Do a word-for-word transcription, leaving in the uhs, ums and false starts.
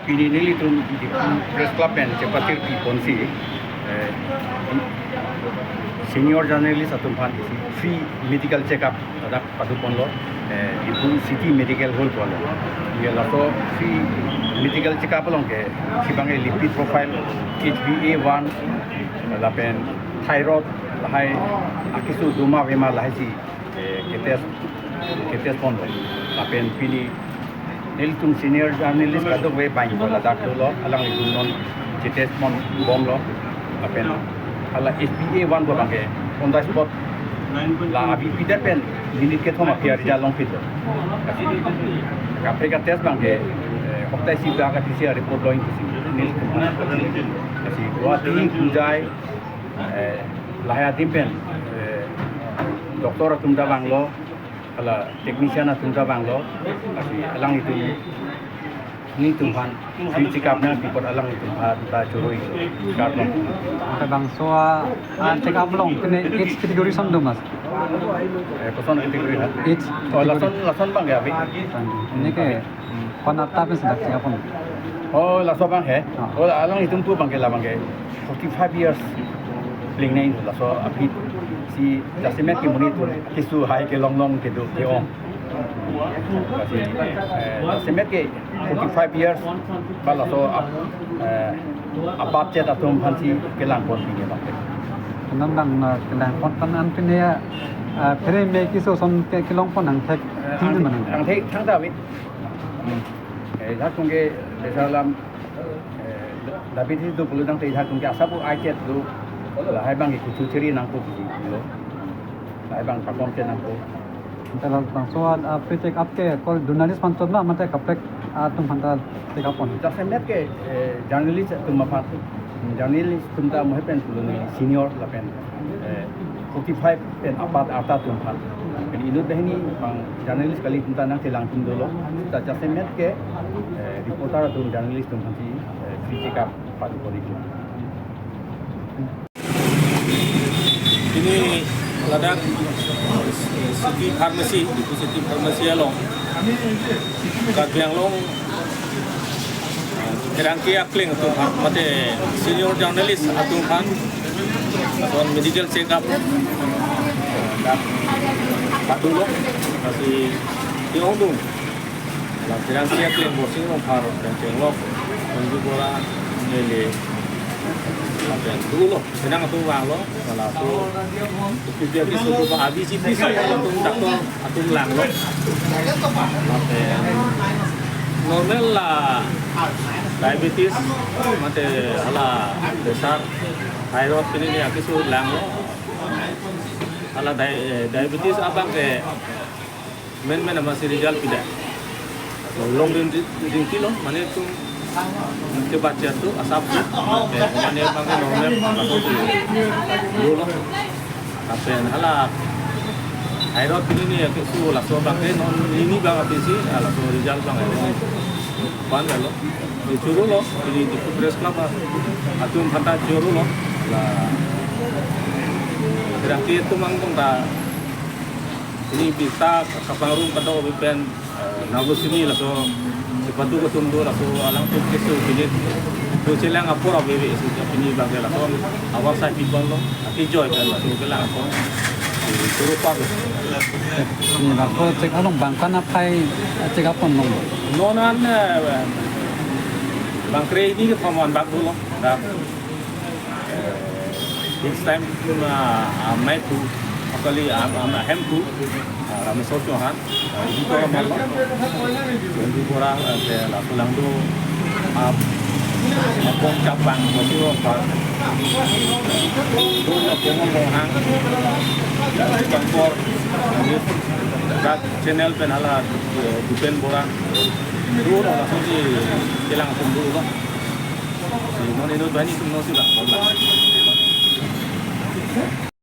Pini nelitum Diphu Press Club pen chepatirpi ponsi, eh, senior journalist atum aphan free medical checkup ladak pado ponlo, eh, Diphu City Medical Hall pu alo. Ye laso free medical checkup along ke si abang ke lipid profile, H b A one, lapen thyroid, lahai akeso doma avema lahai si, eh, ketest, ketest ponlo. Lapen pini nelitum senior journalist kadokave bang ko ladak dolo, alanglitum non chetest pon bomlo. Lapen hala H b A one pu abang ke on the spot la avi pidet pen minute kethom aphi a-result longpitlo. Kaprek a-test abang ke, eh, hoktai isi bak a-P C R report lo-in pusi nelitum aphan. Lasi Guwahati, Hojai, eh, lahai adim pen, eh, doctor atum ta vanglo, hala technician atum ta vanglo, lasi alanglitum, nelitum aphan free checkup nangpi apot alanglitum aphan ta choro-i, checkup nang. Ante bangso a, a checkup along pine age category ason do ma? Eh, koson category ha? Age category. Oh, lason, lason abang ke ave. Tanggi. Pini ke, hmm, ko-an ata pen si dak checkup pon? Oh, laso abang he? Ah. Oh, alanglitum pu abang ke la abang ke forty-five years plengnei laso aphi si jasemet ke monit atum keso hai kelong long kedo ke-ong. Lasi, eh, jasemet ke forty-five years ba laso ap-, eh, abatchet atum aphan si kelang pon pini abang. Nang nang, eh, kelang pon pen an pini ya, eh, phere me keso ason ke kelong pon angthek, eh, tingdi angthek, manang. Angthek thangta ave. Hmm. Eh, dak atum ke desa alam, eh, diabetes do pulo tangte dak atum ke asap u ai chet do. Lahai abang ke kuchu chiri nangpo pulo. Lahai abang pakom chet nangpo. Ante labangso a, a, free checkup ke ko journalist aphan chot ma mate kaprek atum aphan ta checkup pon? Jasemet ke, eh, journalist atum aphan, journalist atum ta mo he pen pulo ne senior lapen, eh, forty-five pen apat arta atum aphan. Pen inut banghini abang journalist kali atum ta nangchelang atum dolo. Ta jasemet ke, eh, reporter atum journalist atum aphan si, eh, free checkup pado pon-ik. Pini ladak City Pharmacy, Diphu City Pharmacy along Karbi Anglong pherangke akleng atum aphan, mate senior journalist atum aphan, lason medical checkup dak padulo, lasi ke-ongdung. La pherangke akleng Borsing Rongphar pen chenglok, Sonju Bora, M L A, lapen dulo, penang atum vanglo, laso, keso keso atum ba avi si piso atum doctor atum langlo. Lapen normal la diabetes, mate hala pressure, thyroid pini ni akeso langlo. Hala di-, eh, diabetes abang ke menmen amatsi result pidet. Long rin-, rinti lo, mane itum kebatchet atum, asap atum, mane abang ke normal, asap atum dolo. Lapen hala thyroid pini ni akeso laso abang ke non nini abang aphi si, ah, laso result abang ke. Pan lo. Di choro lo, pini Diphu Press Club atum aphan ta choro lo. La pherangke atum angtong ta pini birta kapangrum kadokave pen, eh, nanglo sini laso, sipatu atum do laso alangtum keso pini do chelang apor aveve si pini abang ke laso awang sai pipon lo, ati joy pen laso kelang apor. Choro pa. Ni laso checkup along bang ko-an aphai checkup pon long? Non an, eh, bang kre-hini kethom an bak dolo. Dak, eh, this time, ah, ah, mai tu, actually, ah, ah, hem tu, ah, Rameswar Chauhan, ah, editor amat lo. Sonju Bora, ah, ke laso lang do, ah, ah, Pongchapang, Borsing Rongphar. Do la Pongol Ronghang, Pangkor, ah, news, dak channel pen hala, eh, Dupen Bora. Do la laso si kelang atum dolo. Si non inut banghini atum non si bak.